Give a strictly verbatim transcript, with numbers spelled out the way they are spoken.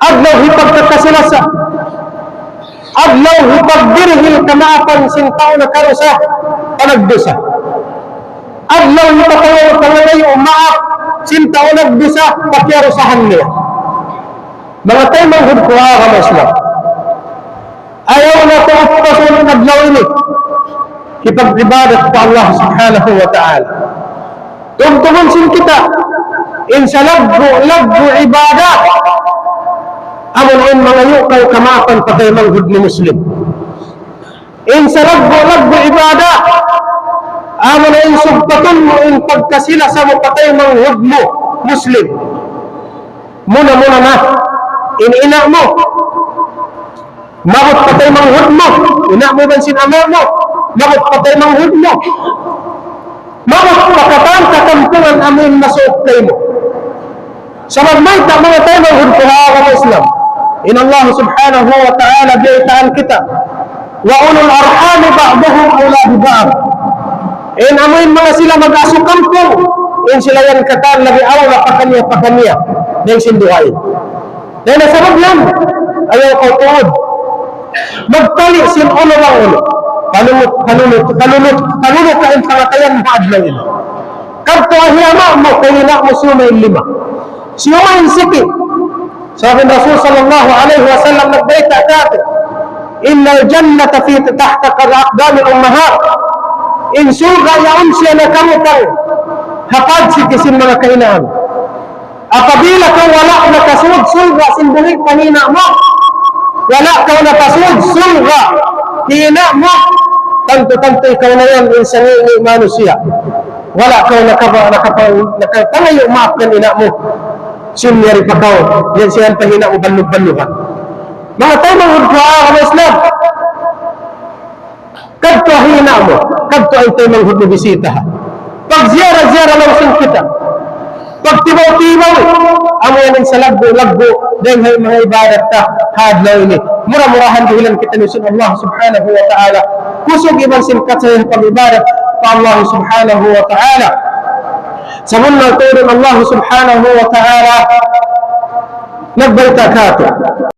Adlaw hipagkakasi-lasa. Adlaw hipagdirihil kamaapan sin tau nakarusa pa nagdusa. Adlaw hipapangalayu maap sin tau nagdusa pa kiyarusahan niya. Manga taymanghud ku ha agama Islam, ayaw natu' upasun in adlaw ini hipag-ibadat pa Allah Subhanahu wa Ta'ala. Tumtumun sin kita, in salaggu'-laggu' ibadat, amun in mangayu' kaw kamaapan pa taymanghud mu Muslim. In salaggu'-laggu' ibadat, amun in sugpatun mu in pagkasi-lasa mu pa taymanghud mu Muslim. Muna-muna na, in ina' mu. Maabut pa taymanghud mu, ina' mu iban sin ama' mu. Maabut pa taymanghud mu. Maabut pa katan katampungan amun masuuk kaymu. Sabab mayta', manga taymanghud ku ha agama Islam, in Allah Subhanahu wa Ta'ala biyaytaan kita, وأولو الأرحام بعضهم أولى ببعض. In amun manga sila mag-asukampung, in sila yan katan labi awla pakaniya-pakaniya dayn sin dugaing. Dayn ha sabab yan, ayaw kaw tuud magtali' sin unu bang unu. Panunut, panunut, panunut, panunut ka in pangatayan mu adlaw ini. Kadtu ha ina' mu, kay ina' mu siyuma in lima. Siyuma in siki. Sabab in Rasul sallallahu alayhi wasallam nagbayta' kātu', إن الجنة في تحت أقدام الأمهات. In surga' yaun siya nakabutang ha pad siki sin manga kahinaan. Apabila kaw wala' nakasud surga' sin buhi' pa ina' mu, wala' kaw nakasud surga' hi ina' mu, tantu-tantu ikaw na yan in sangi' manusiya'. Wala' kaw nakapa-, nakapa-, nakapangayu' maap kan ina' mu. Sin yari pa kaw, yan siya pa ina' mu balug-balugan. Manga taymanghud ku ha agama Islam, kadtu ha ina' mu, kadtu ha taymanghud mu bisita ha. Pagziyara-ziyara laung sin kita. Pagtibaw-tibaw, amu yan in salaggu'-laggu' dayn ha manga ibadat ta ha adlaw ini. Mura-murahan dihilan kitaniyu sin Allah Subhanahu wa Ta'ala kusug iban sin kasaya pag-ibadat pa Allah Subhanahu wa Ta'ala. Sabunnal tuud in Allah Subhanahu wa Ta'ala nagbayta' kātu'.